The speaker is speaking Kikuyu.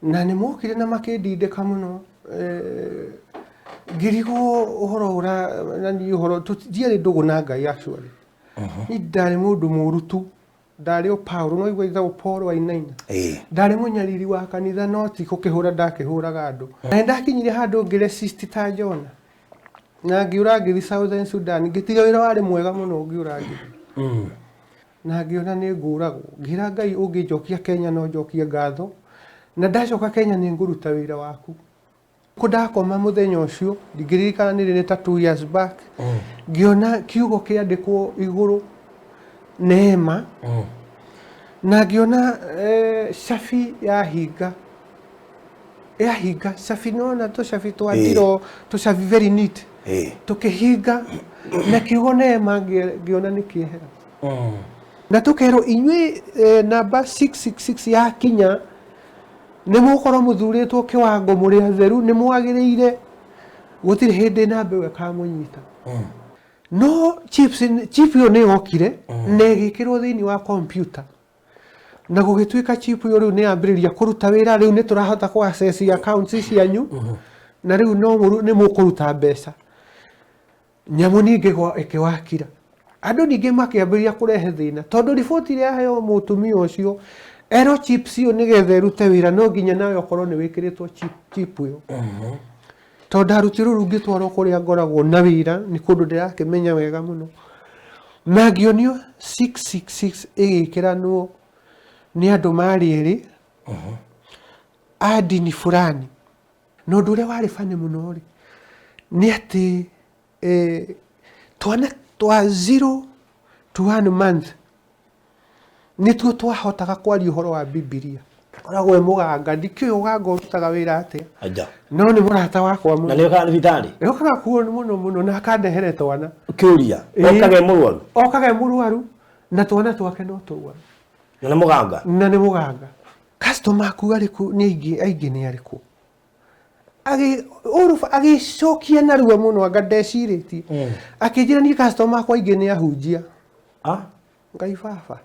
Na nĩ mokire na makĩndindĩka mũno eh, ngĩrigwo ũhoro ũra na niĩ ũhoro ndiarĩ ndũgũ na Ngai actually. Niĩ ndarĩ mũndũ mũũru tu, ndarĩ o Paul, no igua ĩtagwo Paul Wainaina. Ndarĩ mũnyariri wa kanitha no ti gũkĩhũra ndakĩhũraga andũ. Na nĩ ndakinyire handũ ngĩ resist ta Jona na ngĩũra ngĩthiĩ Southern Sudan, ngĩtiga wĩra warĩ mwega mũno ngĩũra ngĩthiĩ. Na ngĩona nĩ ngũragwo. Ngĩra Ngai ũngĩnjokia Kenya no njokie ngatho, na ndacoka Kenya nĩ ngũruta wĩra waku. Kũ ndakoma mũthenya ũcio, ndingĩririkana nĩ rĩ, nĩ ta 2 years back, ngĩona kiugo kĩandĩkwo igũrũ Neema, na ngĩona cabi yahinga, yahinga cabi, nĩwona tũcabi twa ndiro, tũcabi very neat, tũkĩhinga na kiugo Neema ngĩona nĩ kĩehera. Na tũkerwo inyuĩ namba 666 yakinya nĩ mũgũkorwo mũthurĩtwo kĩwango mũrĩ atheru, nĩ mwagĩrĩire, gũtirĩ hĩndĩ namba ĩyo ĩkamũnyita. No chips, chip ĩyo nĩ yokire na ĩgĩkĩrwo thĩinĩ wa computer na gũgĩtuĩka chip ĩyo rĩu nĩ yambĩrĩria kũruta wĩra. Rĩu nĩ tũrahota kũ access accounts cianyu na rĩu no nĩ mũkũruta mbeca. Nyamũ ningĩ ĩkĩwakira andũ ningĩ makĩambĩrĩria kũrehe thĩna tondũ riboti ĩrĩa yaheo mũtumia ũcio erwo chips ĩyo nĩgetha ĩrute wĩra no nginya nawe ũkorwo nĩ wĩkĩrĩtwo chip ĩyo. Tondũ ndarutirwo rĩu ngĩtwarwo kũrĩa ngoragwo na wĩra nĩ kũndũ ndĩrakĩmenya wega mũno na ngĩonio 666 ĩgĩkĩranwo nĩ andũ marĩ erĩ a ndini fulani. Na ũndũ ũrĩa warĩ funny mũno rĩ nĩ atĩ twana twa 0 to 1 month nĩtuo twahotaga kwaria ũhoro wa Bibilia. Akoragwo e mũganga, ndikĩũĩ ũganga ũrutaga wĩra atĩa. Aja. No nĩ mũrata wakwa Na mũno. Nĩ okaga thibitarĩ? Okaga kuo mũno mũno na akandehere twana. Kĩũria. Okaga e mũrwaru? Okaga e mũrwaru na twana twake no tũrwaru. Na nĩ mũganga? Na nĩ mũganga. Customer aku arĩkũ? Nĩ aingĩ, aingĩ nĩ arĩkũ? Agĩcokia narua mũno anga ndecirĩtie. Akĩnjĩra niĩ customer akwa aingĩ nĩ ahunjia. Ah? Ngai baba.